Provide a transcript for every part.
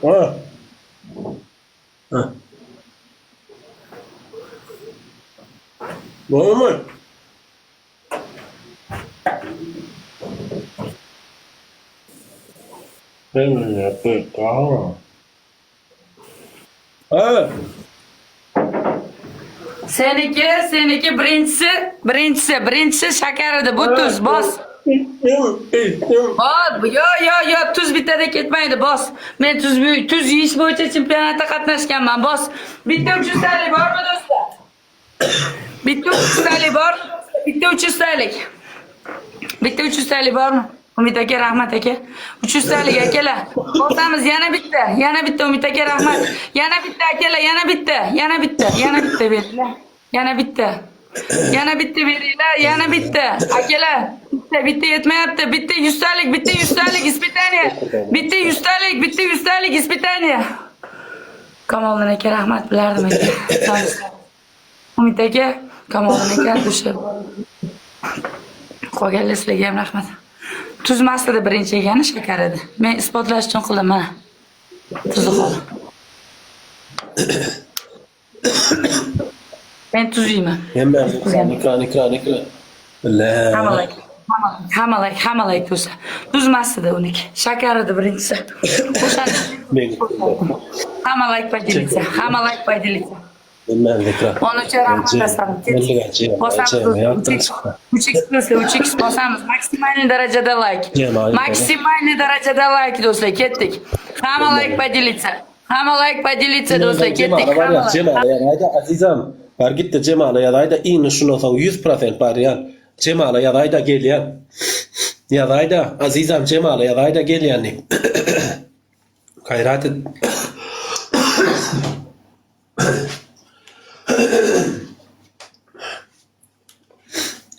Ha. Ha. Bolarmy? Ha. Seniki, seniki birinchisi, birinchisi, birinchisi shakar edi. Bu tuz, bos. Içtim, içtim. Bos, yo, yo, yo, tuz bittada ketmaydi, bos. Men tuz tuz yeyish bo'yicha chempionatda qatnashganman, bos. Bitta 300 talik bormi do'stlar? Bitta 300 talik bormi? Bitta 300 talik. Bitta 300 talik bormi? Umid aka, rahmat aka. 300 talik akalar. Bosamiz yana bitta, yana bitta Umid aka, rahmat. Yana bitta akalar, yana bitta, yana bitta, yana bitta beringlar. Yana bitta. Yana bitta beringlar, yana bitta. Akalar, bitta, bitta yetmayapti. Bitta 100 talik, bitta 100 talik испытание. Bitta 100 talik, bitta 100 talik испытание. Kamoliddin aka, rahmat, bilardim aka. Umid aka, Kamoliddin aka, o'sha qolganlar sizlarga ham rahmat. Tuz maslida birinchi yegani shakar edi. Men isbotlash uchun qildim mana. Tuzni qoldi. Men tuz yeyman. Hemen ekran, ekran, ekran, ekran. La. Hamma like. Hamma like, hamma like bo'lsa. Tuz masida uniki. Shakar edi birinchisi. O'shani Men. hamma like поделиться. Hamma like поделиться. Hemen ekran. 13 rahmat asalim. Bosamiz. 3x do'stlar, 3x bosamiz. Maksimal darajada like. Maksimal darajada like do'stlar, ketdik. Hamma like поделиться. Hamma like поделиться do'stlar, ketdik. Hamma like. Cemala ýazayda azizam. Bar gitdi Cemala ýazayda iýni şundan soň 100% barýan. Cemala ýazayda gelýän. Ýazayda azizam Cemala ýazayda gelýän diýip. Gaýrat et.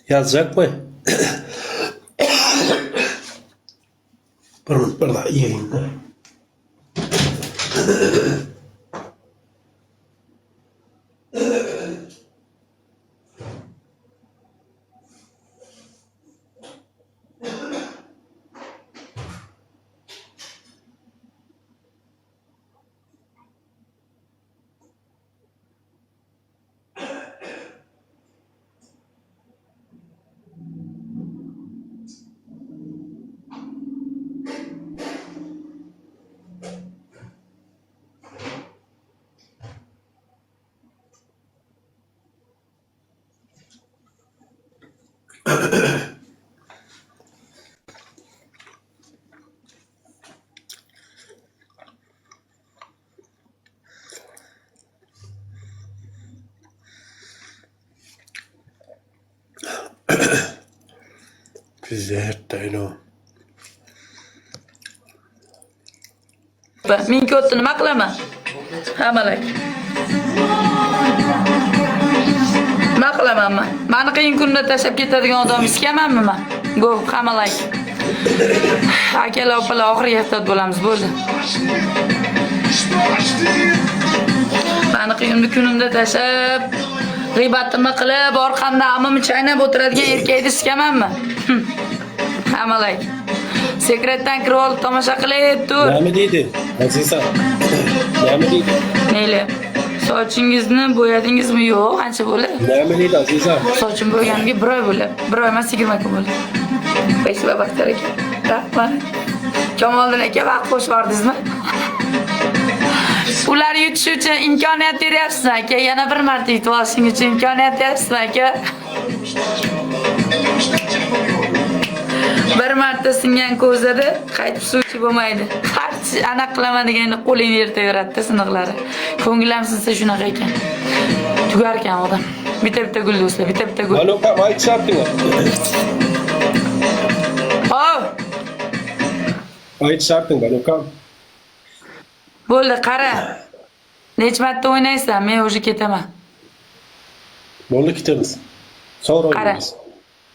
Ýazjakmy? Bir minut bir daha yiyin. Güzel. Ming ko'tni nima qilaman? Hamma like. Nima qilaman man? Mani qiyin kunda tashlab ketadigan odam iskamanmi man? Go, hamma like. Akalar, opalar, oxirgi ehtiyot bo'lamiz, bo'ldi. Mani qiyin kunimda tashlab, g'iybatimni qilib, orqamda amimni chaynab o'tiradigan erkakni iskamanmi? Hamma like. Sekretdan kirib olib tomosha qilib tur. Näme diýdi? Azizam. Näme diýdi? Neyli? Sochingizni bo'yadingizmi? Yo'q, qancha bo'ldi? Näme diýdi Azizam? Sochim bo'yaganimga bir oy bo'ldi. Bir oy emas, 20 kun bo'ldi. Спасибо, Baxtiyor aka. Rahmat. Kamoliddin aka vaqt qo'shib yubordingizmi? Ular yutish uchun imkoniyat beryapsiz aka. Yana bir marta yutib olishing uchun imkoniyat beryapsiz aka. Bir marta singan ko'zada qaytib suv ichib bo'lmaydi. Har anaqa qilaman deganda qo'lingni yirtaveradi siniqlari. Ko'ngil ham sinsa shunaqa ekan. Tugar ekan odam. Bitta bitta gul do'stlar, bitta bitta gul. Alo, aýtşapdyň. Hop, Aýtşapdyň, Balukam. bo'ldi, qara. Necha marta o'ynaysan? Men уже ketaman. Boldy kitemiz. Sonra Qara. oýnaýmyz.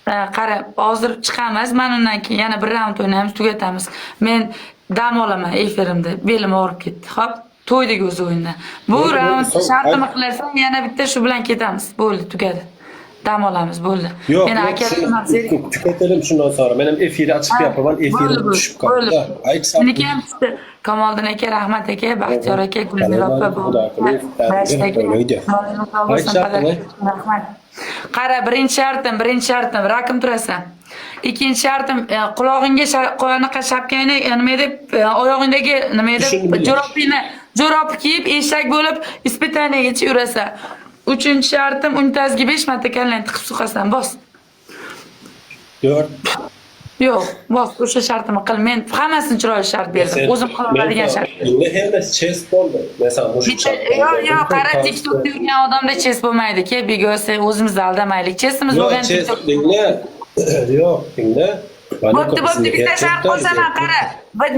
Ha, qara, hozir chiqamiz. Mana undan keyin yana bir raund o'ynaymiz, tugatamiz. Men dam olaman efirimda. Belim og'rib ketdi. Xo'p, to'ydik o'zi o'yinda. Bu Bo'ldi, bo'ldi, raund so'ng- shartini qilasan, yana bitta shu bilan ketamiz. Bo'ldi, tugadi. Dam olamiz, bo'ldi. Yok, Meni yok, akalarim ham zerikdi. Tüketelim şundan sonra. Benim efiri açıp yapaman efiri Bo'ldi, düşüp bo'ldi. kaldı. Ayt Meniki ham tushdi. Kamoliddin aka, rahmat aka, Baxtiyor aka, Gulmira opa, Xudo qilib, Rashid aka, böyle Joningiz sog' Ayt bo'lsin, shartini. rahmat. Qara, birinchi shartim, rakim turasan. Ikkinchi shartim, qulog'ingga anaqa shapkangni, nima deb, oyog'ingdagi nima deb, Tushundim. jo'robingni, jo'rob kiyib, eshak bo'lib, испытание gacha yurasan. Uchinchi shartim, unitazga 5 marta kallangni tiqib suqasan, bos. 4. Yo'q, bos, o'sha shartimni qil. Men hammasini chiroyli shart berdim. O'zim qila oladigan shart. Endi hem chest bo'ldi. Mesela bu Bitta, yo'q, yo'q, qara, TikTokda yurgan odamda chest bo'lmaydi. Ke, bego, sen o'zimizni aldamaylik. Chestimiz Yo'q, bo'lgan chest TikTok. dinle. Yo'q, dinle. Bo'pti, bo'pti, bitta shart qo'shaman, qara.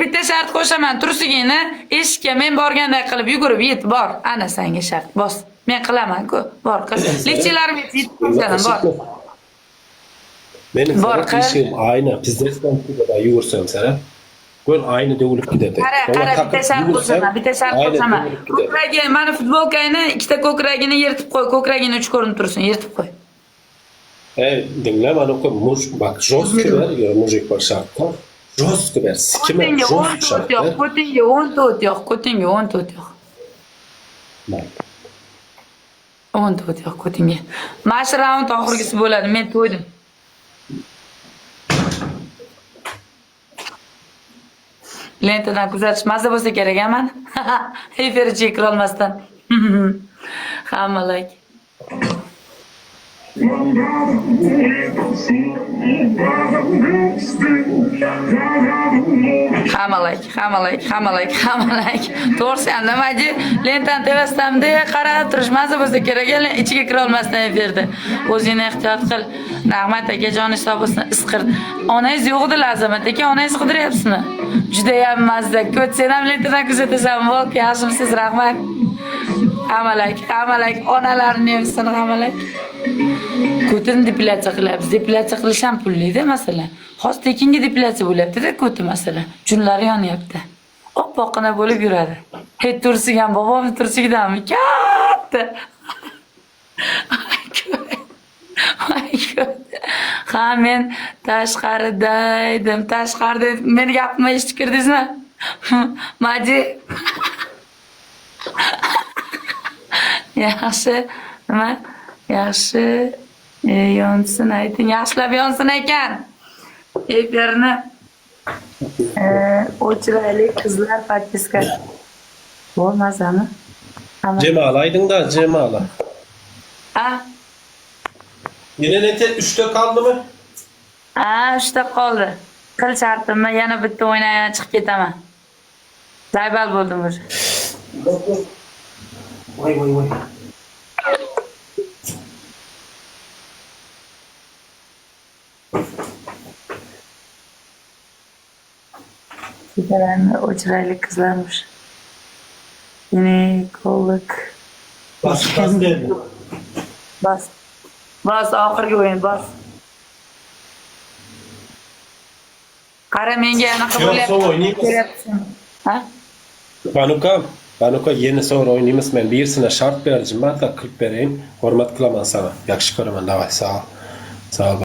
Bitta shart qo'shaman. Tursigingni eshikka men borganday qilib yugurib yet, bor. Ana senga shart. Bos. Men qilaman-ku. Bor, qil. Lekchalarim yetib qo'shaman, bor. Benim Bor, sana qil. işim aynı. Pizdesten kadar yugursan sana. Gör aynı dövülüp giderdi. Qara, qara, bitta shart qo'shaman, bitta shart qo'shaman. Ko'kragi, mani futbolkangni ikkita ko'kragini yirtib qo'y, ko'kragini uch ko'rinib tursin, yirtib qo'y. Ey, dinle bana oku. Muj, bak жестко ver. Gör мужик var şartta. Жестко ver. Sikime Ko'tingga 10 жестко ta şart o't yo'q, ver. ko'tingga 10 ta o't yo'q, ko'tingga 10 ta o't yo'q. Bak. 10 ta o't yo'q ko'tingga. Mana shu raund oxirgisi bo'ladi, men to'ydim. Lentadan kuzatish mazza bo'lsa kerak a mani. Efir ichiga kirolmasdan. Hamma like. Hamma like, hamma like, hamma like, hamma like. To'g'risi ham nimaga lentani tepasidan qarab turish mazza bo'lsa kerak, ichiga kirolmasdan efirda. O'zingni ehtiyot qil. Rahmat aka, joningiz sog' bo'lsin. Isqir. Onangiz yo'q edilar Azamat aka, onangizni qidiryapsizmi? Judayam mazza. Ko't, sen ham lentadan kuzatasan. Volk, yaxshimisiz? Rahmat. Hamma like, hamma like, onalarni emsin, hamma like. Ko'tini depilyatsiya qilyapmiz. Depilyatsiya qilish ham pulli-da, masalan. Hozir tekinga depilyatsiya bo'lyapti-da ko'ti, masalan. Junlari yonyapti. Oppoqqina bo'lib yuradi. Hey, tursigan bobom tursigidanmi? Katta. Voy ko't. Ha, men tashqarida edim. Tashqarida edim. Meni gapimni eshitib kirdingizmi? Maji. Yaxshi. Nima? Yaxshi yonsin ayting. Yaxshilab yonsin ekan. Efirni o'chiraylik qizlar подписка. Bo'lmasami? Hamma. Cemala aydın da Cemala. A, Yine nete 3'te kaldı mı? A, uchta qoldi. Qil shartimni yana bitta o'ynay chiqib ketaman. Zaybal bo'ldim уже. Vay vay vay. Sigaranı o'chiraylik qizlarmish. Ginekolog. Bas bas dedi. Bas. Bas, oxirgi o'yin, bas. Qara, menga anaqa Yo'q, bo'lyapti. so'ng o'ynaymiz. Kelyapsan. Ha? Banuka, Banuka yeni sonra oynaymiz. Men birisine şart berdim. Ben da 40 vereyim. Hürmet kılaman sana. Yakışık ko'raman. Davay, sağ ol. Sağ ol.